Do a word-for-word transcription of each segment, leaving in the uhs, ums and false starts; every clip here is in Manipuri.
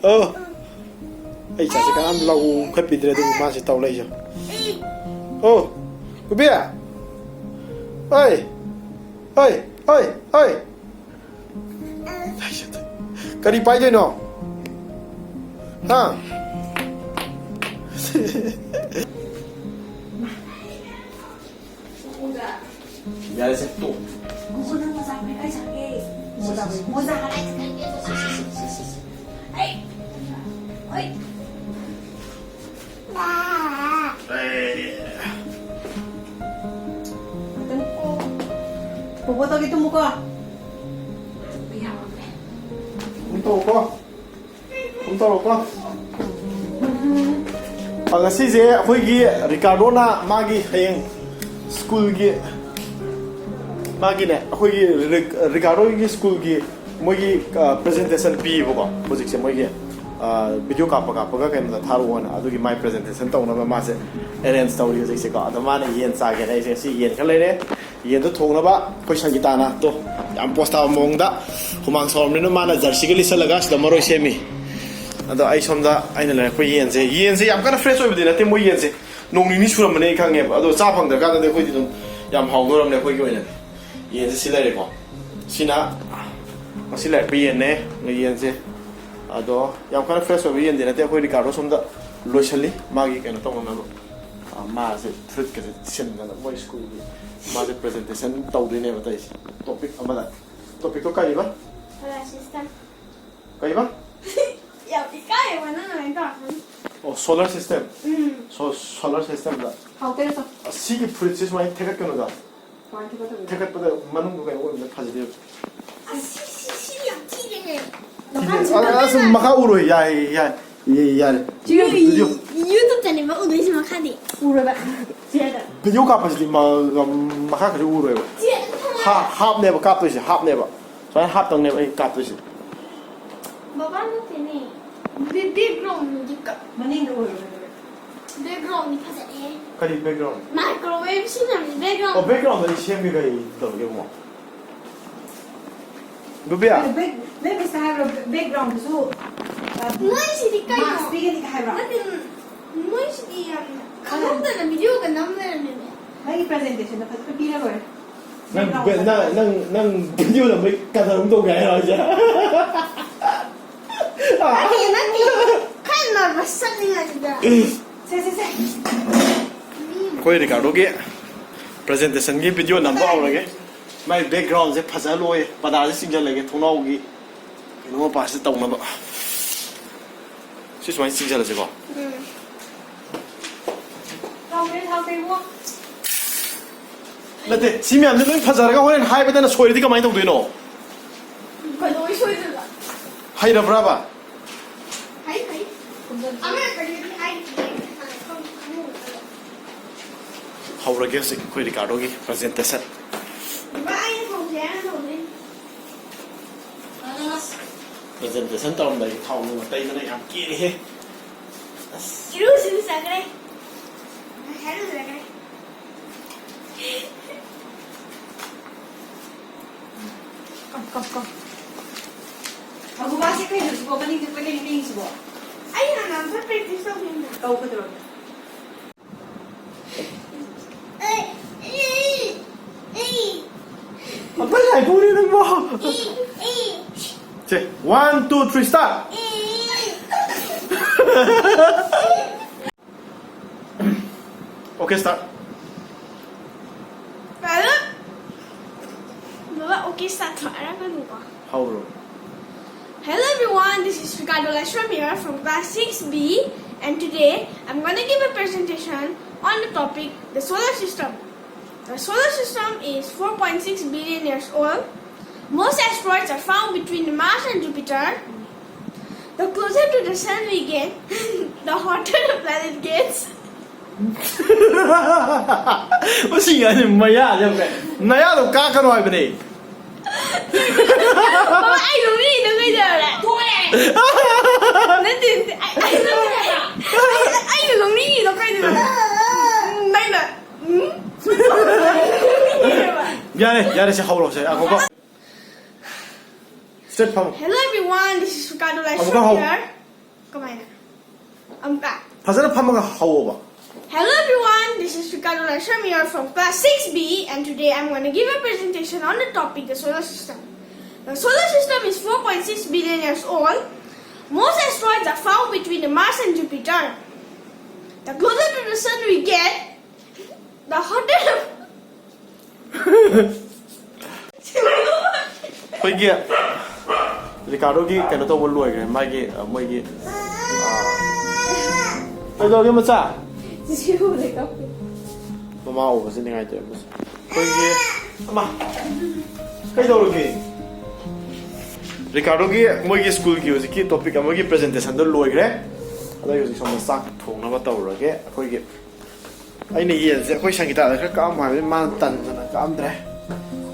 ꯑꯣ, ꯑꯩ ꯏꯆꯥꯁꯦ ꯀꯅꯥꯝ ꯂꯧꯈꯠꯄꯤꯗ꯭ꯔꯦ, ꯑꯗꯨꯕꯨ ꯃꯥꯁꯦ ꯇꯧ ꯂꯩꯁꯦ꯫ ꯑꯣ, ꯀꯨꯕꯤ! ꯑꯩ! ꯑꯩ! ꯑꯩ! ꯑꯩ! ꯀꯔꯤ ꯄꯥꯏꯗꯣꯏꯅꯣ? ꯍꯥ? ꯌꯥꯔꯦꯁꯦ, ꯇꯣꯛ꯫ ꯒꯨꯒꯨ, ꯅꯪ ꯃꯣꯖꯥ ꯐꯨꯔꯤꯠ ꯀꯥꯏ ꯆꯥꯒꯦ? ꯃꯣꯖꯥ ꯐꯨꯔꯤꯠ, ꯃꯣꯖꯥ ꯍꯥꯏꯔ ꯆꯠꯈ꯭ꯔꯒꯦ, ꯃꯣꯖꯥ꯫ ꯁꯦ, ꯁꯦ, ꯁꯦ, ꯁꯦ, ꯁꯦ꯫ ꯑꯩ! ꯑꯩ! ꯑꯩ! ꯉꯥꯛꯇꯪ꯫ ꯕꯣꯕꯣ ꯇꯧꯒꯦ ꯇꯨꯝꯃꯨꯀꯣ꯫ ꯇꯨꯝꯕ ꯌꯥꯔꯣꯏ꯫ ꯇꯨꯝꯊꯣꯛꯑꯣꯀꯣ꯫ ꯀꯩꯅꯣ ꯇꯧꯔꯣꯀꯣ꯫ ꯑ, ꯉꯁꯤꯁꯦ ꯑꯩꯈꯣꯏꯒꯤ ꯔꯤꯀꯥꯔꯗꯣꯅ ꯃꯥꯒꯤ ꯍꯌꯦꯡ ꯁ꯭ꯀꯨꯜꯒꯤ, ꯃꯥꯒꯤꯅꯦ, ꯑꯩꯈꯣꯏꯒꯤ ꯔꯤꯛ-, ꯔꯤꯀꯥꯔꯗꯣꯒꯤ ꯁ꯭ꯀꯨꯜꯒꯤ ꯃꯣꯏꯒꯤ, ꯑ, ꯄ꯭ꯔꯖꯦꯟꯇꯦꯁꯟ ꯄꯤꯌꯦꯕꯀꯣ꯫ ꯍꯧꯖꯤꯛꯁꯦ ꯃꯣꯏꯒꯤ, ꯑ, ꯚꯤꯗꯤꯑꯣ ꯀꯥꯞꯄ ꯀꯥꯞꯄꯒ ꯀꯩꯅꯣꯗ ꯊꯥꯔꯛꯑꯣꯅ, ꯑꯗꯨꯒꯤ ꯃꯥꯏ ꯄ꯭ꯔꯖꯦꯟꯇꯦꯁꯟ ꯇꯧꯅꯕ ꯃꯥꯁꯦ ꯑꯦꯔꯦꯟꯖ ꯇꯧꯔꯤ ꯍꯧꯖꯤꯛꯁꯦꯀꯣ꯫ ꯑꯗꯣ ꯃꯥꯅ ꯌꯦꯟ ꯆꯥꯒꯦꯅ ꯑꯩꯁꯦ ꯉꯁꯤ ꯌꯦꯟ ꯈꯔ ꯂꯩꯔꯦ꯫ ꯌꯦꯟꯗꯣ ꯊꯣꯡꯅꯕ ꯑꯩꯈꯣꯏ ꯁꯪꯒꯤꯇꯥꯅ ꯇꯣ ꯌꯥꯝ ꯄꯣꯁ ꯇꯥꯕ ꯃꯑꯣꯡꯗ ꯍꯨꯃꯥꯡ ꯁꯧꯔꯝꯅꯤꯅ ꯃꯥꯅ ꯖꯔꯁꯤꯒ ꯂꯤꯠꯁꯜꯂꯒ ꯁꯤꯗ ꯃꯔꯣꯏ ꯁꯦꯝꯃꯤ꯫ ꯑꯗꯣ ꯑꯩ ꯁꯣꯝꯗ ꯑꯩꯅ ꯂꯩꯔꯛꯄ ꯌꯦꯟꯁꯦ, ꯌꯦꯟꯁꯦ ꯌꯥꯝ ꯀꯟꯅ ꯐ꯭ꯔꯦꯁ ꯑꯣꯏꯕꯗꯤ ꯅꯠꯇꯦ, ꯃꯣꯏ ꯌꯦꯟꯁꯦ ꯅꯣꯡ ꯅꯤꯅꯤ ꯁꯨꯔꯝꯃꯅꯤ ꯑꯩ ꯈꯪꯉꯦꯕ꯫ ꯑꯗꯣ ꯆꯥ ꯐꯪꯗ꯭ꯔꯀꯥꯟꯗꯗꯤ ꯑꯩꯈꯣꯏꯗꯤ ꯑꯗꯨꯝ ꯌꯥꯝ ꯍꯥꯎꯗꯣꯔꯕꯅꯦ ꯑꯩꯈꯣꯏꯒꯤ ꯑꯣꯏꯅꯗꯤ꯫ ꯌꯦꯟꯁꯦ ꯁꯤ ꯂꯩꯔꯦꯀꯣ꯫ ꯁꯤꯅ ꯉꯁꯤ ꯂꯩꯔꯛꯄ ꯌꯦꯟꯅꯦ, ꯌꯦꯟꯁꯦ꯫ ꯑꯗꯣ ꯌꯥꯝ ꯀꯟꯅ ꯐ꯭ꯔꯦꯁ ꯑꯣꯏꯕ ꯌꯦꯟꯗꯤ ꯅꯠꯇꯦ, ꯑꯩꯈꯣꯏ ꯔꯤꯀꯥꯔꯗꯣ ꯁꯣꯝꯗ ꯂꯣꯏꯁꯜꯂꯤ ꯃꯥꯒꯤ ꯀꯩꯅꯣ ꯇꯧꯅꯅꯕ꯫ ꯑ, ꯃꯥꯁꯦ ꯐꯨꯔꯤꯠꯀꯁꯦ ꯁꯤꯟꯗꯅ ꯃꯣꯏ ꯁ꯭ꯀꯨꯜꯒꯤ ꯃꯥꯁꯦ ꯄ꯭ꯔꯖꯦꯟꯇꯦꯁꯟ ꯇꯧꯗꯣꯏꯅꯦꯕ ꯇꯧꯔꯤꯁꯦ꯫ ꯇꯣꯄꯤꯛ ꯑꯃꯗ꯫ ꯇꯣꯄꯤꯛꯇꯣ ꯀꯔꯤꯕ? Solar system. ꯀꯔꯤꯕ? ꯌꯥꯝ ꯏꯀꯥꯏꯌꯦꯕ ꯅꯪ ꯑꯗꯨꯃꯥꯏꯅ ꯇꯧꯔꯛꯀꯅꯤ꯫ ꯑꯣ, ꯁꯣꯂꯥꯔ ꯁꯤꯁꯇꯦꯝ꯫ ꯎꯝ꯫ ꯁꯣ-, ꯁꯣꯂꯥꯔ ꯁꯤꯁꯇꯦꯝꯗ꯫ ꯍꯥꯎꯇꯦ ꯆꯣ꯫ ꯑꯁꯤꯒꯤ ꯐꯨꯔꯤꯠꯁꯦ ꯁꯨꯃꯥꯏꯅ ꯊꯦꯛꯀꯠꯀꯅꯨꯗ꯫ ꯀꯃꯥꯏꯅ ꯊꯦꯛꯀꯠꯇꯣꯏꯕ? ꯊꯦꯛꯀꯠꯄꯗ ꯃꯅꯨꯡꯗ ꯀꯩꯅꯣ ꯑꯣꯏꯕꯅ ꯐꯖꯗꯦꯕ꯫ ꯑꯁ, ꯁꯤ, ꯁꯤ, ꯁꯤ ꯌꯥꯝ ꯊꯤꯔꯦꯅꯦ꯫ ꯊꯤꯗꯦ꯫ ꯃꯈꯥ ꯑꯁ, ꯑꯁ, ꯊꯤꯗꯦ꯫ ꯃꯈꯥ ꯎꯔꯣꯏ꯫ ꯌꯥꯏ, ꯌꯥꯏ, ꯌꯥꯏ, ꯌꯥꯔꯦ꯫ Cheer video. ꯌꯨ-, ꯌꯨꯇꯨꯕ ꯆꯦꯅꯦꯜꯗ ꯎꯗꯣꯏꯁꯦ ꯃꯈꯥꯗꯤ꯫ ꯎꯔꯣꯏꯕ꯫ ꯆꯤꯌꯔꯗ꯫ ꯚꯤꯗꯤꯑꯣ ꯀꯥꯞꯄꯁꯤꯗꯤ ꯃ-, ꯃꯈꯥ ꯀꯩꯁꯨ ꯎꯔꯣꯏꯕ꯫ ꯆꯤꯌꯔꯗ ꯊꯝꯃꯣ꯫ ꯍꯥ-, ꯍꯥꯞꯅꯦꯕ ꯀꯥꯞꯇꯣꯏꯁꯦ, ꯍꯥꯞꯅꯦꯕ꯫ ꯁꯨꯃꯥꯏꯅ ꯍꯥꯞꯇꯪꯅꯦꯕ ꯑꯩ ꯀꯥꯞꯇꯣꯏꯁꯦ꯫ ꯕꯕꯥ ꯅꯠꯇꯦꯅꯦ꯫ ꯕꯦ-, ꯕꯦꯛꯒ꯭ꯔꯥꯎꯟꯗꯤ ꯀ- ꯃꯅꯤꯡꯗ ꯑꯣꯏꯔꯣꯏꯕ꯫ ꯕꯦꯛꯒ꯭ꯔꯥꯎꯟꯗꯤ ꯐꯖꯩꯌꯦ꯫ ꯀꯔꯤ ꯕꯦꯛꯒ꯭ꯔꯥꯎꯟ? ꯃꯥꯏꯀ꯭ꯔꯣꯋꯦꯕ ꯁꯤꯖꯤꯟꯅꯕꯅꯤ ꯕꯦꯛꯒ꯭ꯔꯥꯎꯟ꯫ ꯑꯣ, ꯕꯦꯛꯒ꯭ꯔꯥꯎꯟꯗ ꯑꯩ ꯁꯦꯝꯒꯦ ꯀꯔꯤ ꯇꯧꯔꯒꯦ ꯑꯃꯨꯛ? ꯕꯨꯕꯤꯌꯥ? ꯕꯦꯛ-, ꯕꯦꯛ ꯃꯤꯁ ꯍꯥꯏꯕ꯭ꯔꯣ? ꯕꯦꯛꯒ꯭ꯔꯥꯎꯟꯗꯨꯁꯨ ꯅꯣꯏꯁꯤꯗꯤ ꯀꯩꯅꯣ? ꯃꯥꯛꯁ ꯄꯤꯒꯅꯤꯒ ꯍꯥꯏꯕ꯭ꯔꯣ? ꯅꯠꯇꯦ, ꯅꯣꯏꯁꯤꯗꯤ ꯌꯥꯝꯅ ꯈꯪꯍꯧꯗꯅ ꯚꯤꯗꯤꯑꯣꯒ ꯅꯝ ꯂꯩꯔꯝꯃꯦꯅꯦ꯫ ꯅꯪꯒꯤ ꯄ꯭ꯔꯖꯦꯟꯇꯦꯁꯟꯗꯣ ꯐꯖꯅ ꯄꯤꯔ ꯂꯣꯏꯔꯦ꯫ ꯅꯪ ꯕꯦꯛꯒ꯭ꯔꯥꯎꯟ ꯕꯦ-, ꯅꯪ, ꯐꯖꯅ ꯅꯪ, ꯅꯪ ꯚꯤꯗꯤꯑꯣ ꯅꯝꯕꯩ ꯀꯗꯔ ꯑꯃ ꯇꯧꯒꯦ ꯍꯥꯏꯔꯣ ꯍꯥꯏꯁꯦ? ꯅꯠꯇꯦ, ꯅꯠꯇꯦ꯫ ꯈꯔ ꯅꯔꯚꯁ ꯆꯠꯂꯤꯉꯩꯗ꯫ ꯁꯦ, ꯁꯦ, ꯁꯦ꯫ ꯑꯩꯈꯣꯏ ꯔꯤꯀꯥꯔꯗꯣꯒꯤ ꯄ꯭ꯔꯖꯦꯟꯇꯦꯁꯟꯒꯤ ꯚꯤꯗꯤꯑꯣ ꯅꯝꯕ ꯍꯧꯔꯒꯦ꯫ ꯃꯥꯏ ꯕꯦꯛꯒ꯭ꯔꯥꯎꯟꯁꯦ ꯐꯖꯍꯜꯂꯣꯏ, ꯄꯗꯥꯁꯦ ꯆꯤꯡꯁꯤꯜꯂꯒꯦ ꯊꯣꯡꯅꯥꯎꯒꯤ꯫ ꯀꯩꯅꯣ ꯃꯄꯥꯁꯤꯗ ꯇꯧꯅꯕ꯫ ꯁꯤ ꯁꯨꯃꯥꯏꯅ ꯆꯤꯡꯁꯤꯜꯂꯁꯤꯀꯣ꯫ ꯎꯝ꯫ ꯅꯠꯇꯦ, ꯁꯤ ꯃꯌꯥꯝꯁꯦ ꯂꯣꯏ ꯐꯖꯔꯒ ꯍꯣꯔꯦꯟ ꯍꯥꯏꯕꯗꯅ ꯁꯣꯏꯔꯗꯤ ꯀꯃꯥꯏꯅ ꯇꯧꯗꯣꯏꯅꯣ? ꯀꯩꯗꯧꯕꯩ ꯁꯣꯏꯗꯣꯏꯕ? ꯍꯩꯔꯕ꯭ꯔꯕ? ꯍꯩ, ꯍꯩ꯫ ꯑꯃ ꯀꯔꯤꯗꯤ ꯍꯥꯏꯗꯤꯌꯦ꯫ ꯍꯧꯔꯒꯦ ꯍꯧꯖꯤꯛ ꯑꯩꯈꯣꯏ ꯔꯤꯀꯥꯔꯗꯣꯒꯤ ꯄ꯭ꯔꯖꯦꯟꯇꯦꯁꯟ꯫ ꯕꯕꯥ, ꯑꯩꯅ ꯊꯣꯡꯁꯦ ꯍꯥꯏꯔ ꯊꯣꯡꯗꯣꯏꯅꯤ꯫ ꯄ꯭ꯔꯖꯦꯟꯇꯦꯁꯟ ꯇꯧꯔꯝꯗꯥꯏꯒꯤ ꯊꯥꯎ ꯅꯨꯡ ꯇꯩꯗꯅ ꯌꯥꯝ ꯀꯦꯔꯦꯍꯦ꯫ ꯑꯁ꯫ ꯏꯔꯨꯁꯨ ꯂꯨꯖꯈ꯭ꯔꯦ꯫ ꯉꯁꯥꯏ ꯂꯨꯖꯈ꯭ꯔꯦ꯫ ꯀꯝ, ꯀꯝ, ꯀꯝ꯫ ꯑꯒꯨꯕꯥꯁꯦ ꯀꯩꯅꯣ ꯁꯤꯕꯣ? ꯃꯅꯤꯡꯗ ꯀꯣꯏꯂꯦꯡ ꯂꯦꯡꯉꯤꯁꯤꯕꯣ? ꯑꯩ ꯍꯥꯟꯅ ꯑꯝꯇ practice ꯇꯧꯒꯦꯅ꯫ ꯀꯧ ꯀꯩꯗꯧꯔꯒꯦ? ꯑꯝꯇ ꯂꯥꯏ ꯄꯨꯔꯤ ꯅꯪꯕꯣ꯫ ꯁꯦ, one, two, three, start. Okay, start. Hello? Baba, okay, start. Hello everyone, this is Ricardo Lashram here from class six B, and today I'm gonna give a presentation on the topic the solar system. The solar system is four point six billion years old. Most asteroids are found between Mars and Jupiter. The closer to the sun we get, the hotter the planet gets. ꯃꯁꯤ ꯉꯥꯏꯁꯦ ꯃꯌꯥꯁꯦ ꯑꯃꯨꯛꯀ ꯅꯌꯥꯗꯣ ꯀꯥꯛꯀꯅꯣ ꯍꯥꯏꯕꯅꯦ꯫ ꯕꯕꯥ, ꯑꯩ ꯅꯣꯛꯅꯤꯡꯉꯤꯗꯣ ꯀꯩꯗꯧꯔꯦ? ꯅꯠꯇꯦ, ꯅꯠꯇꯦ, ꯑꯩ, ꯑꯩ ꯅꯣꯛꯅꯤꯡꯉꯤꯗꯣ, ꯑꯩ, ꯑꯩ ꯅꯣꯛꯅꯤꯡꯉꯤꯗꯣ ꯀꯩꯗꯧꯔꯦ? ꯅꯪꯅ, ꯎꯝ? ꯌꯥꯔꯦ, ꯌꯥꯔꯦ, ꯁꯦ ꯍꯧꯔꯣ, ꯁꯦ, ꯉꯥꯏꯈꯣꯀꯣ꯫ Straight ꯐꯝꯃꯣ꯫ Hello everyone, this is Ricardo. ꯑꯃꯨꯛꯀ ꯍꯧ꯫ ꯂꯥꯏꯁ꯭ꯔꯝ ꯌꯥꯔ꯫ ꯀꯃꯥꯏꯅ? I'm back. ꯐꯖꯅ ꯐꯝꯃꯒ ꯍꯧꯑꯣꯕ꯫ Hello everyone, this is Ricardo Laishrami from class six B, and today I'm going to give a presentation on the topic the solar system. The solar system is four point six billion years old. Most asteroids are found between the Mars and Jupiter. The closer to the sun we get, the hotter the ꯑꯩꯈꯣꯏꯒꯤ ꯔꯤꯀꯥꯔꯗꯣꯒꯤ ꯀꯩꯅꯣ ꯇꯧꯕ ꯂꯣꯏꯈ꯭ꯔꯦ, ꯃꯥꯒꯤ, ꯑ, ꯃꯣꯏꯒꯤ, ꯑ, ꯀꯩꯗꯧꯔꯒꯦ ꯃꯆꯥ? ꯃꯃꯥ ꯎꯕꯁꯦ ꯅꯤꯡꯉꯥꯏꯇꯦ ꯃꯁꯦ꯫ ꯑꯩꯈꯣꯏꯒꯤ, ꯑꯃ, ꯀꯩꯗꯧꯔꯒꯦ? ꯔꯤꯀꯥꯔꯗꯣꯒꯤ ꯃꯣꯏꯒꯤ ꯁ꯭ꯀꯨꯜꯒꯤ ꯍꯧꯖꯤꯛꯀꯤ ꯇꯣꯄꯤꯛ ꯑꯃꯒꯤ ꯄ꯭ꯔꯖꯦꯟꯇꯦꯁꯟꯗꯣ ꯂꯣꯏꯈ꯭ꯔꯦ꯫ ꯑꯗꯣ ꯑꯩ ꯍꯧꯖꯤꯛ ꯁꯣꯝꯗ ꯆꯥꯛ ꯊꯣꯡꯅꯕ ꯇꯧꯔꯒꯦ꯫ ꯑꯩꯈꯣꯏꯒꯤ ꯑꯩꯅ ꯌꯦꯟꯁꯦ ꯑꯩꯈꯣꯏ ꯁꯪꯒꯤꯇꯥꯗ ꯈꯔ ꯀꯛꯑꯝꯃꯣ ꯍꯥꯏꯕꯅꯤ, ꯃꯥꯅ ꯇꯟꯗꯅ ꯀꯛꯑꯝꯗ꯭ꯔꯦ꯫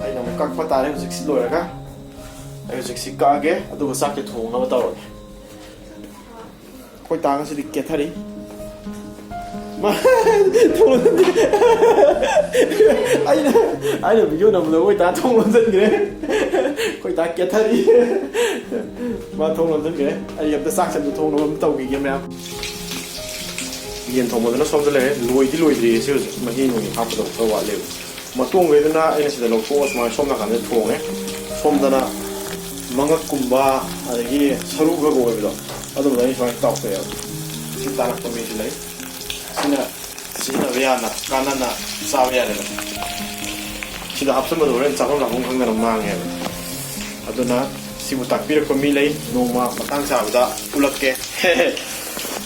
ꯑꯩꯅ ꯑꯃꯨꯛ ꯀꯛꯄ ꯇꯥꯔꯦ ꯍꯧꯖꯤꯛꯁꯤ ꯂꯣꯏꯔꯒ꯫ ꯑꯩ ꯍꯧꯖꯤꯛꯁꯤ ꯀꯛꯑꯒꯦ, ꯑꯗꯨꯒ ꯆꯥꯛꯁꯦ ꯊꯣꯡꯅꯕ ꯇꯧꯔꯒꯦ꯫ ꯑꯩꯈꯣꯏ ꯇꯥ ꯉꯁꯤꯗꯤ ꯀꯦꯊꯔꯤ꯫ ꯃꯥ ꯊꯣꯡ ꯂꯣꯟꯁꯤꯟꯗꯦ꯫ ꯑꯩꯅ, ꯑꯩꯅ ꯚꯤꯗꯤꯑꯣ ꯅꯝꯕꯗ ꯑꯩꯈꯣꯏ ꯇꯥ ꯊꯣꯡ ꯂꯣꯟꯁꯤꯟꯈ꯭ꯔꯦ꯫ ꯑꯩꯈꯣꯏ ꯇꯥ ꯀꯦꯊꯔꯤ꯫ ꯃꯥ ꯊꯣꯡ ꯂꯣꯟꯁꯤꯟꯈ꯭ꯔꯦ꯫ ꯑꯩ ꯑꯝꯇ ꯆꯥꯛꯁꯦ ꯑꯝꯇ ꯊꯣꯡꯅꯕ ꯑꯝꯇ ꯇꯧꯈꯤꯒꯦ ꯃꯌꯥꯝ꯫ ꯌꯦꯟ ꯊꯣꯡꯕꯗꯨꯅ ꯁꯣꯝꯗ ꯂꯩꯔꯦ꯫ ꯂꯣꯏꯗꯤ ꯂꯣꯏꯗ꯭ꯔꯤꯌꯦ꯫ ꯁꯤ ꯍꯧꯖꯤꯛ ꯃꯍꯤ ꯅꯨꯡꯍꯤ ꯍꯥꯞꯀꯗꯕ ꯈꯔ ꯋꯥꯠꯂꯦꯕ꯫ ꯃꯇꯣꯡꯈꯩꯗꯨꯅ ꯑꯩꯅ ꯁꯤꯗ ꯂꯧꯊꯣꯛꯑꯒ ꯁꯨꯃꯥꯏꯅ ꯁꯣꯝ ꯅꯥꯀꯟꯗ ꯊꯣꯡꯉꯦ꯫ ꯁꯣꯝꯗꯅ ꯃꯉꯛꯀꯨꯝꯕ, ꯑꯗꯒꯤ ꯁꯔꯨꯒ ꯑꯣꯏꯕꯗꯣ, ꯑꯗꯨꯝꯕꯗꯣ ꯑꯩꯅ ꯁꯨꯃꯥꯏꯅ ꯇꯥꯎꯊꯣꯛꯑꯦꯕ꯫ ꯁꯤ ꯇꯥꯔꯛꯄ ꯃꯤꯁꯨ ꯂꯩ꯫ ꯁꯤꯅ ꯁꯤꯖꯤꯟꯅꯕ ꯌꯥꯅ, ꯀꯥꯟꯅꯅ ꯆꯥꯕ ꯌꯥꯔꯦꯕ꯫ ꯁꯤꯗ ꯍꯥꯞꯆꯤꯟꯕꯗꯣ ꯍꯣꯔꯦꯟ ꯆꯥꯐꯝ ꯂꯥꯛꯐꯝ ꯈꯪꯗꯅ ꯃꯥꯡꯉꯦꯕ꯫ ꯑꯗꯨꯅ ꯁꯤꯕꯨ ꯇꯥꯛꯄꯤꯔꯛꯄ ꯃꯤ ꯂꯩ, ꯅꯣꯡꯃ ꯃꯇꯥꯡ ꯆꯥꯕꯗ ꯎꯠꯂꯛꯀꯦ꯫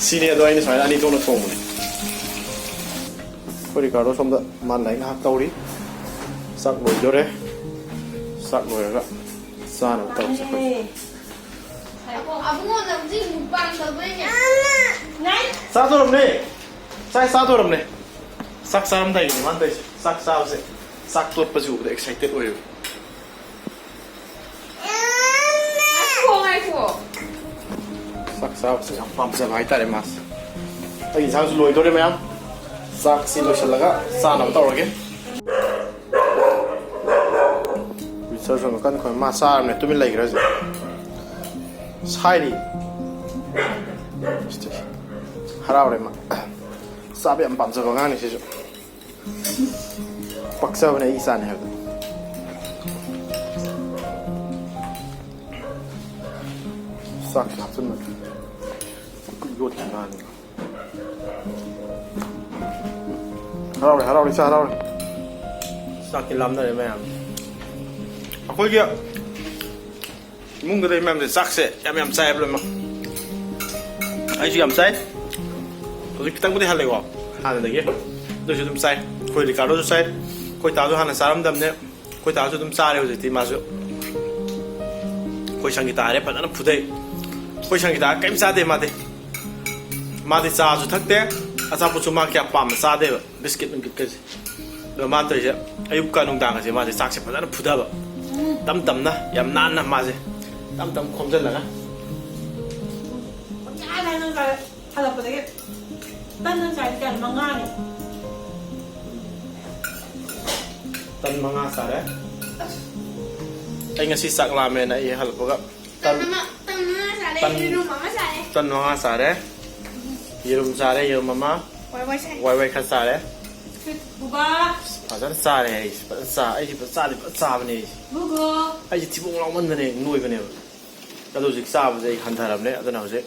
ꯁꯤꯅꯤ, ꯑꯗꯣ ꯑꯩꯅ ꯁꯨꯃꯥꯏꯅ ꯑꯅꯤ ꯊꯣꯛꯅ ꯊꯣꯡꯕꯅꯦ꯫ ꯑꯩꯈꯣꯏ ꯔꯤꯀꯥꯔꯗꯣ ꯁꯣꯝꯗ ꯃꯥ ꯂꯥꯏꯔꯤꯛ ꯉꯥꯏꯍꯥꯛ ꯇꯧꯔꯤ꯫ ꯆꯥꯛ ꯂꯣꯏꯗꯣꯔꯦ꯫ ꯆꯥꯛ ꯂꯣꯏꯔꯒ ꯆꯥꯅꯕ ꯇꯧꯔꯁꯦ ꯑꯩꯈꯣꯏ꯫ ꯑꯕꯨꯡꯉꯣ, ꯅꯪꯁꯤ ꯃꯨꯛꯕꯥꯡ ꯇꯧꯗꯣꯏꯅꯦ꯫ ꯆꯥꯗꯣꯔꯝꯅꯦ꯫ ꯆꯥꯛ ꯆꯥꯗꯣꯔꯝꯅꯦ꯫ ꯆꯥꯛ ꯆꯥꯔꯝꯗꯥꯏꯒꯤꯅꯦ ꯃꯥꯅ ꯇꯧꯔꯤꯁꯦ꯫ ꯆꯥꯛ ꯆꯥꯕꯁꯦ, ꯆꯥꯛ ꯇꯣꯠꯄꯁꯦ ꯎꯕꯗ ꯑꯦꯛꯁꯥꯏꯇꯦꯠ ꯑꯣꯏꯌꯦꯕ꯫ ꯉꯥꯏꯈꯣ, ꯉꯥꯏꯈꯣ꯫ ꯆꯥꯛ ꯆꯥꯕꯁꯦ ꯌꯥꯝ ꯄꯥꯝꯖꯕ ꯍꯥꯏꯇꯥꯔꯦ ꯃꯥꯁꯦ꯫ ꯑꯩ ꯏꯟꯁꯥꯡꯁꯨ ꯂꯣꯏꯗꯣꯔꯦ ꯃꯌꯥꯝ꯫ ꯆꯥꯛꯁꯤ ꯂꯣꯏꯁꯤꯜꯂꯒ ꯆꯥꯅꯕ ꯇꯧꯔꯒꯦ꯫ ꯔꯤꯆꯥꯔꯗ ꯁꯣꯝ ꯅꯥꯀꯟ ꯈꯣꯏ ꯃꯥ ꯆꯥꯔꯕꯅꯦ, ꯇꯨꯃꯤꯟ ꯂꯩꯈ꯭ꯔꯦ ꯍꯧꯖꯤꯛ꯫ ꯁꯥꯏꯔꯤ꯫ ꯍꯔꯥꯎꯔꯦ ꯃꯥ꯫ ꯆꯥꯕ ꯌꯥꯝ ꯄꯥꯝꯖꯕ ꯑꯉꯥꯡꯅꯤ ꯁꯤꯁꯨ꯫ ꯄꯛꯆꯕꯅꯦ ꯑꯩ ꯏꯆꯥꯅꯦ ꯍꯥꯏꯕꯗꯣ꯫ ꯆꯥꯛꯁꯦ ꯍꯥꯞꯆꯤꯟꯕ꯫ ꯌꯣꯠꯈꯤ ꯃꯥꯅꯤ꯫ ꯍꯔꯥꯎꯔꯦ, ꯍꯔꯥꯎꯔꯦ, ꯏꯆꯥ ꯍꯔꯥꯎꯔꯦ꯫ ꯆꯥꯛꯇꯤ ꯂꯥꯝꯅꯔꯦ ꯃꯌꯥꯝ꯫ ꯑꯩꯈꯣꯏꯒꯤ ꯏꯃꯨꯡꯗ ꯂꯩ ꯃꯌꯥꯝꯁꯦ ꯆꯥꯛꯁꯦ ꯌꯥꯝ ꯌꯥꯝ ꯆꯥꯏꯌꯦꯕ ꯂꯣꯏꯅꯃꯛ꯫ ꯑꯩꯁꯨ ꯌꯥꯝ ꯆꯥꯏ꯫ ꯍꯧꯖꯤꯛ ꯈꯤꯇꯪꯕꯨꯗꯤ ꯍꯜꯂꯦꯀꯣ ꯍꯥꯟꯅꯗꯒꯤ, ꯑꯗꯨꯁꯨ ꯑꯗꯨꯝ ꯆꯥꯏ꯫ ꯑꯩꯈꯣꯏ ꯔꯤꯀꯥꯔꯗꯣꯁꯨ ꯆꯥꯏ꯫ ꯑꯩꯈꯣꯏ ꯇꯥꯁꯨ ꯍꯥꯟꯅ ꯆꯥꯔꯝꯗꯕꯅꯦ꯫ ꯑꯩꯈꯣꯏ ꯇꯥꯁꯨ ꯑꯗꯨꯝ ꯆꯥꯔꯦ ꯍꯧꯖꯤꯛꯇꯤ ꯃꯥꯁꯨ꯫ ꯑꯩꯈꯣꯏ ꯁꯪꯒꯤꯇꯥ ꯍꯥꯏꯔꯦ ꯐꯖꯅ ꯐꯨꯗꯩ꯫ ꯑꯩꯈꯣꯏ ꯁꯪꯒꯤꯇꯥ ꯀꯔꯤꯝ ꯆꯥꯗꯦ ꯃꯥꯗꯤ꯫ ꯃꯥꯗꯤ ꯆꯥꯁꯨ ꯊꯛꯇꯦ, ꯑꯆꯥꯄꯣꯠꯁꯨ ꯃꯥ ꯀꯌꯥ ꯄꯥꯝꯅ ꯆꯥꯗꯦꯕ, ꯕꯤꯁꯀꯤꯠ ꯅꯨꯡꯀꯤꯠꯀꯁꯦ꯫ ꯑꯗꯣ ꯃꯥꯅ ꯇꯧꯔꯤꯁꯦ ꯑꯌꯨꯛꯀ ꯅꯨꯡꯗꯥꯡꯒꯁꯦ ꯃꯥꯁꯦ ꯆꯥꯛꯁꯦ ꯐꯖꯅ ꯐꯨꯊꯕ, ꯇꯞ ꯇꯞꯅ, ꯌꯥꯝ ꯅꯥꯟꯅ ꯃꯥꯁꯦ ꯇꯞ ꯇꯞ ꯈꯣꯝꯖꯤꯜꯂꯒ꯫ ꯄꯪꯆꯥ ꯆꯥꯏ ꯅꯪ ꯆꯥꯏ꯫ ꯍꯜꯂꯛꯄꯗꯒꯤ ꯇꯟ ꯅꯪ ꯆꯥꯏꯗꯤ ꯀꯌꯥꯅꯣ? ꯃꯉꯥꯅꯤ꯫ ꯇꯟ ꯃꯉꯥ ꯆꯥꯔꯦ꯫ ꯑꯩ ꯉꯁꯤ ꯆꯥꯛ ꯂꯥꯝꯃꯦꯅ ꯑꯩ ꯍꯜꯂꯛꯄꯒ ꯇꯟ ꯇꯟ ꯑꯃ ꯇꯟ ꯃꯉꯥ ꯆꯥꯔꯦ꯫ ꯇꯟ ꯌꯦꯔꯨꯝ ꯑꯃ ꯆꯥꯔꯦ꯫ ꯇꯟ ꯃꯉꯥ ꯆꯥꯔꯦ꯫ ꯌꯦꯔꯨꯝ ꯆꯥꯔꯦ, ꯌꯦꯔꯨꯝ ꯑꯃ꯫ ꯋꯥꯏ ꯋꯥꯏ ꯁꯥꯏ꯫ ꯋꯥꯏ ꯋꯥꯏ ꯈꯔ ꯆꯥꯔꯦ꯫ ꯕꯨꯕꯥ꯫ ꯐꯖꯅ ꯆꯥꯔꯦ ꯑꯩꯁꯦ꯫ ꯐꯖꯅ ꯆꯥ-, ꯑꯩꯁꯦ ꯐꯖꯅ ꯆꯥꯗꯤ ꯐꯖꯅ ꯆꯥꯕꯅꯦ ꯑꯩꯁꯦ꯫ ꯕꯨꯕꯣ꯫ ꯑꯩꯁꯦ ꯊꯤꯕꯣꯡ ꯂꯥꯎꯃꯟꯗꯅ ꯍꯦꯛ ꯅꯣꯏꯕꯅꯦꯕ꯫ ꯑꯗꯣ ꯍꯧꯖꯤꯛ ꯆꯥꯕꯁꯦ ꯑꯩ ꯍꯟꯊꯔꯕꯅꯦ꯫ ꯑꯗꯨꯅ ꯍꯧꯖꯤꯛ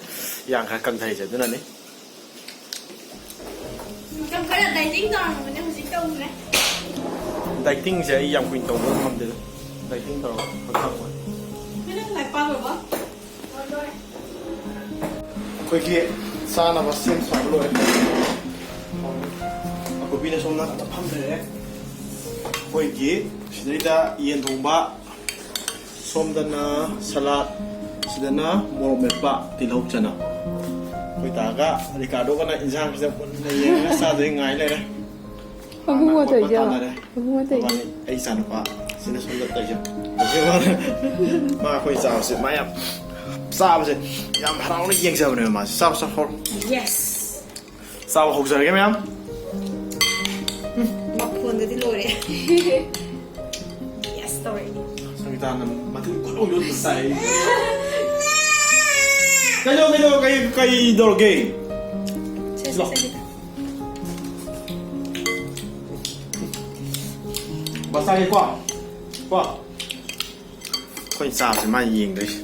ꯏꯌꯥꯡ ꯈꯔ ꯀꯪꯊꯔꯤꯁꯦ ꯑꯗꯨꯅꯅꯤ꯫ ꯃꯇꯝ ꯈꯔ dieting ꯇꯧꯔꯝꯕꯅꯦ, ꯍꯧꯖꯤꯛ ꯇꯧꯗ꯭ꯔꯦ꯫ Dietingꯁꯦ ꯑꯩ ꯌꯥꯝ ꯀꯨꯏꯅ ꯇꯧꯕ ꯉꯝꯗꯦꯗ꯫ Dieting ꯇꯧꯔꯒ ꯍꯛꯆꯥꯡ ꯐꯩ꯫ ꯅꯪ ꯂꯥꯏꯔꯤꯛ ꯄꯥꯈ꯭ꯔꯕꯣ? ꯂꯣꯏꯔꯦ꯫ ꯑꯩꯈꯣꯏꯒꯤ ꯆꯥꯅꯕ ꯁꯦꯝ ꯁꯥꯕ ꯂꯣꯏꯔꯦ꯫ ꯑꯀꯨꯞꯄꯤꯅ ꯁꯣꯝ ꯅꯥꯀꯟꯗ ꯐꯝ ꯂꯩꯔꯦ꯫ ꯑꯩꯈꯣꯏꯒꯤ ꯁꯤꯗꯩꯗ ꯌꯦꯟ ꯊꯣꯡꯕ, ꯁꯣꯝꯗꯅ salad, ꯁꯤꯗꯅ ꯃꯣꯔꯣꯛ ꯃꯦꯠꯄ, ꯇꯤꯜꯍꯧ ꯆꯅꯝ꯫ ꯑꯩꯈꯣꯏ ꯇꯥꯒ ꯔꯤꯀꯥꯔꯗꯣꯒꯅ ꯏꯟꯁꯥꯡꯁꯤꯗ ꯃꯨꯟꯅ ꯌꯦꯡꯉꯒ ꯆꯥꯗꯣꯏ ꯉꯥꯏ ꯂꯩꯔꯦ꯫ ꯃꯕꯨꯡ ꯃꯥꯅ ꯑꯇꯩꯁꯦ ꯈꯣꯠꯄ ꯌꯦꯡꯉꯣ꯫ ꯇꯥꯟꯅꯔꯦ꯫ ꯃꯕꯨꯡ ꯑꯇꯩꯁꯦ꯫ ꯃꯕꯥꯅꯤ, ꯑꯩ ꯏꯆꯥꯅꯨꯄꯥ ꯁꯤꯅ ꯁꯣꯝꯗ ꯇꯧꯖꯩ꯫ ꯃꯥ ꯑꯩꯈꯣꯏ ꯆꯥꯕꯁꯦ ꯃꯥ ꯌꯥꯝ, ꯆꯥꯕꯁꯦ ꯌꯥꯝ ꯍꯔꯥꯎꯅ ꯌꯦꯡꯖꯕꯅꯦꯕ ꯃꯥꯁꯦ꯫ ꯆꯥꯎ, ꯆꯥꯎ, ꯍꯧꯔꯣ꯫ Yes꯫ ꯆꯥꯕ ꯍꯧꯖꯔꯒꯦ ꯃꯌꯥꯝ꯫ ꯃꯈꯣꯟꯗꯗꯤ ꯂꯣꯏꯔꯦ꯫ Yes ꯇꯧꯔꯛꯏꯅꯦ꯫ ꯁꯪꯒꯤꯇꯥꯅ ꯃꯊꯪ ꯈꯨꯠ ꯌꯣꯠꯄ ꯇꯥꯏ꯫ ꯀꯩꯅꯣ, ꯀꯩꯅꯣ, ꯀꯩ, ꯀꯩ ꯇꯧꯔꯒꯦ? ꯁꯦ, ꯁꯦ, ꯁꯦ, ꯁꯦ꯫ ꯕꯁ ꯆꯥꯒꯦꯀꯣ? ꯀꯣ? ꯑꯩꯈꯣꯏ ꯆꯥꯕꯁꯦ ꯃꯥꯅ ꯌꯦꯡꯗꯣꯏꯁꯦ꯫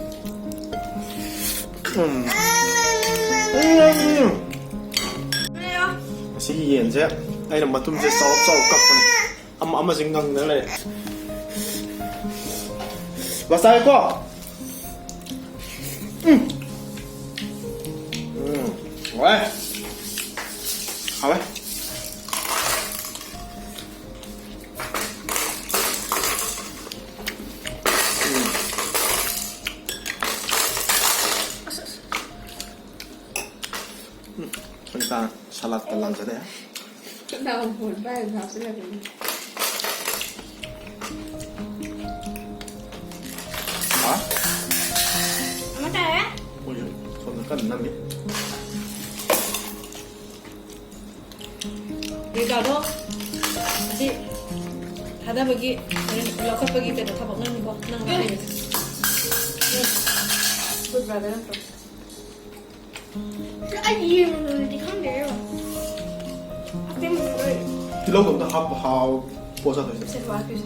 ꯎꯝ꯫ ꯎꯝ꯫ ꯉꯁꯤꯒꯤ ꯌꯦꯟꯁꯦ ꯑꯩꯅ ꯃꯇꯨꯝꯁꯦ ꯆꯥꯎꯔꯞ ꯆꯥꯎꯔꯞ ꯀꯛꯄꯅꯦ꯫ ꯑꯃ, ꯑꯃꯁꯦ ꯉꯪꯗꯅ ꯂꯩꯔꯦ꯫ ꯕꯁ ꯆꯥꯒꯦꯀꯣ? ꯎꯝ꯫ ꯎꯝ꯫ ꯍꯥꯎꯋꯦ꯫ ꯍꯥꯎꯋꯦ꯫ ꯎꯝ꯫ ꯎꯝ꯫ ꯍꯧꯖꯤꯛꯀꯥꯟ ꯁꯂꯥꯠꯀ ꯂꯥꯡꯁꯤꯜꯂꯛꯑꯦ꯫ ꯈꯨꯠꯅ ꯑꯃꯨꯛ ꯐꯣꯟ ꯄꯥꯏꯔꯒ ꯍꯥꯞꯆꯤꯜꯂꯛꯄꯅꯤ꯫ ꯍꯥ? ꯑꯃ ꯇꯥꯔꯦ꯫ ꯍꯣꯏ, ꯁꯣꯝꯗ ꯀꯟꯅ ꯅꯝꯃꯤ꯫ ꯔꯤꯀꯥꯗꯣ ꯑꯁꯤ ꯊꯥꯗꯕꯒꯤ, ꯍꯣꯔꯦꯟ ꯂꯧꯈꯠꯄꯒꯤ ꯀꯩꯅꯣ ꯊꯕꯛ ꯅꯪꯅꯤꯀꯣ, ꯅꯪ ꯂꯧꯈꯠꯂꯤꯁꯦ꯫ ꯎꯝ꯫ ꯒꯨꯗ ꯕ꯭ꯔꯗꯔ ꯅꯠꯇ꯭ꯔꯣ? ꯑꯩ ꯌꯦꯡꯉꯨꯗꯗꯤ ꯈꯪꯗꯦ꯫ ꯑꯇꯦꯡꯕꯗꯣ ꯂꯩ꯫ ꯇꯤꯜꯍꯧꯗꯣ ꯑꯝꯇ ꯍꯥꯞꯄ ꯍꯥꯎ ꯄꯣꯠ ꯆꯥꯗꯣꯏꯁꯦ꯫ ꯁꯦ, ꯂꯥꯛꯑꯣ, ꯄꯤꯁꯦ꯫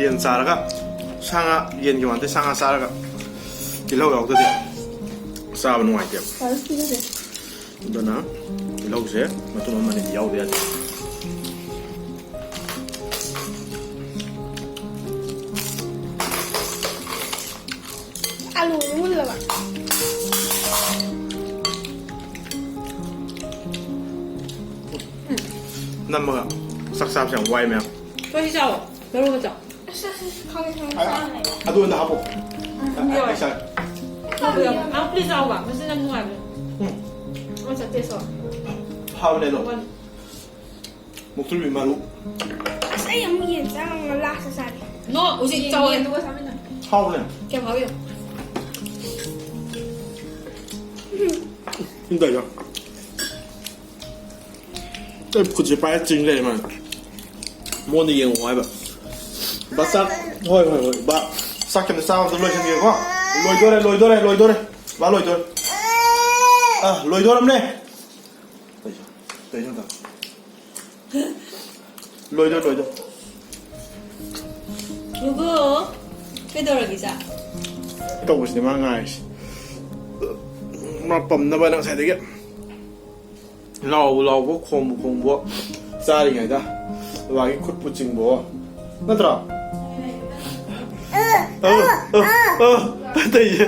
ꯌꯦꯟ ꯆꯥꯔꯒ, ꯁꯥ ꯉꯥ, ꯌꯦꯟꯒꯤ ꯋꯥ ꯅꯠꯇꯦ, ꯁꯥ ꯉꯥ ꯆꯥꯔꯒ ꯇꯤꯜꯍꯧ ꯌꯥꯎꯗꯗꯤ ꯆꯥꯕ ꯅꯨꯡꯉꯥꯏꯇꯦꯕ꯫ ꯐꯔꯦ, ꯄꯤꯖꯒꯦ꯫ ꯑꯗꯨꯅ ꯇꯤꯜꯍꯧꯁꯦ ꯃꯇꯨꯝ ꯑꯃ ꯑꯅꯤꯗꯤ ꯌꯥꯎꯗ ꯌꯥꯗꯦ꯫ ꯑꯂꯨ ꯃꯨꯜꯂꯕ? ꯅꯝꯃꯒ ꯆꯥꯛ ꯆꯥꯕꯁꯦ ꯌꯥꯝ ꯋꯥꯏ, ꯃꯌꯥꯝ꯫ ꯁꯣꯏꯁꯤ ꯆꯥꯎ, ꯃꯔꯨ ꯑꯃ ꯆꯥꯎ꯫ ꯑꯁ, ꯑꯁ, ꯑꯁ, ꯈꯪꯉꯦ, ꯈꯪꯉꯦ, ꯑ, ꯆꯥꯔꯅꯤ꯫ ꯑꯗꯨ ꯑꯣꯏꯅ ꯍꯥꯞꯄꯣ꯫ ꯎꯝ, ꯑ, ꯌꯥꯎꯔꯦ꯫ ꯑꯩ ꯆꯥꯒꯦ꯫ ꯌꯥꯎꯕ, ꯌꯥꯎꯕ꯫ ꯑ, please ꯆꯥꯎꯕ꯫ ꯃꯁꯤ ꯌꯥꯝ ꯅꯨꯡꯉꯥꯏꯕꯅꯦ꯫ ꯎꯝ꯫ ꯑꯃ ꯆꯠꯇꯦ, ꯁꯣ꯫ ꯍꯥꯎꯕꯅꯦ ꯑꯗꯣ꯫ ꯋꯥꯟ꯫ ꯃꯨꯛꯊ꯭ꯔꯨꯕꯤ ꯃꯔꯨ꯫ ꯑꯁ, ꯑꯩ ꯑꯃꯨꯛ ꯌꯦꯟ ꯆꯥ ꯉꯝꯃꯣꯏ, last ꯆꯥꯒꯦ꯫ No, ꯍꯧꯖꯤꯛ ꯌꯦꯟ, ꯆꯥꯎꯋꯦ꯫ ꯌꯦꯟꯗꯨꯒ ꯆꯥꯃꯤꯟꯅꯧ꯫ ꯍꯥꯎꯕꯅꯦ꯫ ꯀꯌꯥꯝ ꯍꯥꯎꯏ ꯌꯦꯡꯉꯣ꯫ ꯁꯤꯗ ꯌꯥꯎ꯫ ꯑꯩ ꯈꯨꯠꯁꯦ ꯄꯥꯏꯔ ꯆꯤꯡ ꯂꯩꯔꯦ ꯃꯥꯅ꯫ ꯃꯉꯣꯟꯗ ꯌꯦꯡꯉꯣ ꯍꯥꯏꯕ꯫ ꯕꯥ, ꯆꯥꯛ꯫ ꯍꯣꯏ, ꯍꯣꯏ, ꯍꯣꯏ, ꯕꯥ꯫ ꯆꯥꯛ ꯈꯤꯇ ꯆꯥꯕꯗ ꯂꯣꯏꯁꯤꯟꯒꯦꯀꯣ꯫ ꯂꯣꯏꯗꯣꯔꯦ, ꯂꯣꯏꯗꯣꯔꯦ, ꯂꯣꯏꯗꯣꯔꯦ꯫ ꯕꯥ, ꯂꯣꯏꯗꯣꯔꯦ꯫ ꯑꯥ, ꯂꯣꯏꯗꯣꯔꯝꯅꯦ꯫ ꯂꯣꯏꯗꯣꯔꯦ, ꯂꯣꯏꯗꯣꯔꯦ꯫ ꯒꯨꯒꯨ, ꯀꯩꯗꯧꯔꯒꯦ ꯏꯆꯥ? ꯇꯧꯕꯁꯤꯅꯦ ꯃꯥ ꯉꯥꯏꯔꯤꯁꯦ꯫ ꯃꯥ ꯄꯝꯅꯕ ꯍꯥꯏꯅ ꯉꯁꯥꯏꯗꯒꯤ ꯂꯥꯎꯕ ꯂꯥꯎꯕ, ꯈꯣꯡꯕ ꯈꯣꯡꯕ, ꯆꯥꯔꯤꯉꯩꯗ ꯕꯕꯥꯒꯤ ꯈꯨꯠꯄꯨ ꯆꯤꯡꯕꯣ꯫ ꯅꯠꯇ꯭ꯔꯣ? ꯑ, ꯑ, ꯑ, ꯑ, ꯇꯧꯏꯁꯦ꯫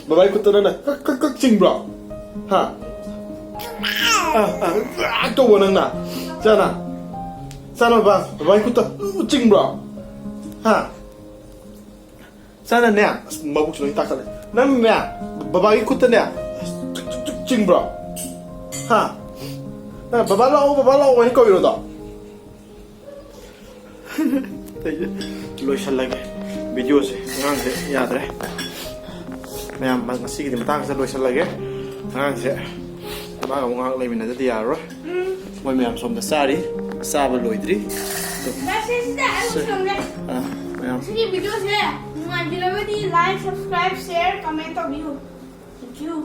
ꯕꯕꯥꯒꯤ ꯈꯨꯠꯇ ꯅꯪꯅ ꯀꯛ, ꯀꯛ, ꯀꯛ ꯆꯤꯡꯕ꯭ꯔꯣ? ꯍꯥ? ꯑ, ꯑ, ꯑ, ꯇꯧꯕ ꯅꯪꯅ? ꯆꯥꯅ? ꯆꯥꯅ ꯕꯕꯥ, ꯕꯕꯥꯒꯤ ꯈꯨꯠꯇ ꯆꯤꯡꯕ꯭ꯔꯣ? ꯍꯥ? ꯆꯥꯅꯅꯦ? ꯑꯁ, ꯃꯕꯨꯛꯁꯨ ꯂꯣꯏ ꯇꯥꯈꯠꯂꯦ꯫ ꯅꯪꯅꯦ, ꯕꯕꯥꯒꯤ ꯈꯨꯠꯇꯅꯦ, ꯆꯤꯡꯕ꯭ꯔꯣ? ꯍꯥ? ꯅꯪ ꯕꯕꯥ ꯂꯥꯛꯑꯣ, ꯕꯕꯥ ꯂꯥꯛꯑꯣ ꯍꯥꯏꯅ ꯀꯧꯏꯔꯣꯗꯣ? ꯑꯩꯁꯦ ꯂꯣꯏꯁꯜꯂꯒꯦ ꯚꯤꯗꯤꯑꯣꯁꯦ꯫ ꯑꯉꯥꯡꯁꯦ ꯌꯥꯗ꯭ꯔꯦ꯫ ꯃꯌꯥꯝ, ꯉꯁꯤꯒꯤꯗꯤ ꯃꯇꯥꯡꯁꯤꯗ ꯂꯣꯏꯁꯜꯂꯒꯦ꯫ ꯑꯉꯥꯡꯁꯦ ꯃꯥꯒ ꯑꯃꯨꯛ ꯉꯥꯏꯍꯥꯛ ꯂꯩꯃꯤꯟꯅꯗꯗꯤ ꯌꯥꯔꯔꯣꯏ꯫ ꯃꯣꯏ ꯃꯌꯥꯝ ꯁꯣꯝꯗ ꯆꯥꯔꯤ꯫ ꯆꯥꯕ ꯂꯣꯏꯗ꯭ꯔꯤ꯫ ꯑꯗꯣ ꯁꯤꯗ ꯑꯩ ꯁꯤ-, ꯂꯣꯏꯁꯜꯂꯦ꯫ ꯑꯥ, ꯃꯌꯥꯝ꯫ ꯁꯤꯒꯤ ꯚꯤꯗꯤꯑꯣꯁꯦ ꯅꯨꯡꯉꯥꯏꯕꯤꯔꯒꯗꯤ like, subscribe, share, comment ꯇꯧꯕꯤꯌꯨ꯫ Thank you꯫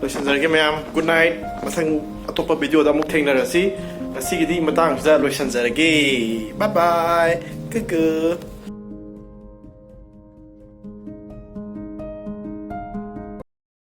ꯂꯣꯏꯁꯤꯟꯖꯔꯒꯦ ꯃꯌꯥꯝ꯫ Good night꯫ ꯃꯊꯪ ꯑꯇꯣꯞꯄ ꯚꯤꯗꯤꯑꯣꯗ ꯑꯃꯨꯛ ꯊꯦꯡꯅꯔꯁꯤ꯫ ꯉꯁꯤꯒꯤꯗꯤ ꯃꯇꯥꯡꯁꯤꯗ ꯂꯣꯏꯁꯤꯟꯖꯔꯒꯦ꯫ Bye bye꯫ ꯒꯨꯒꯨ꯫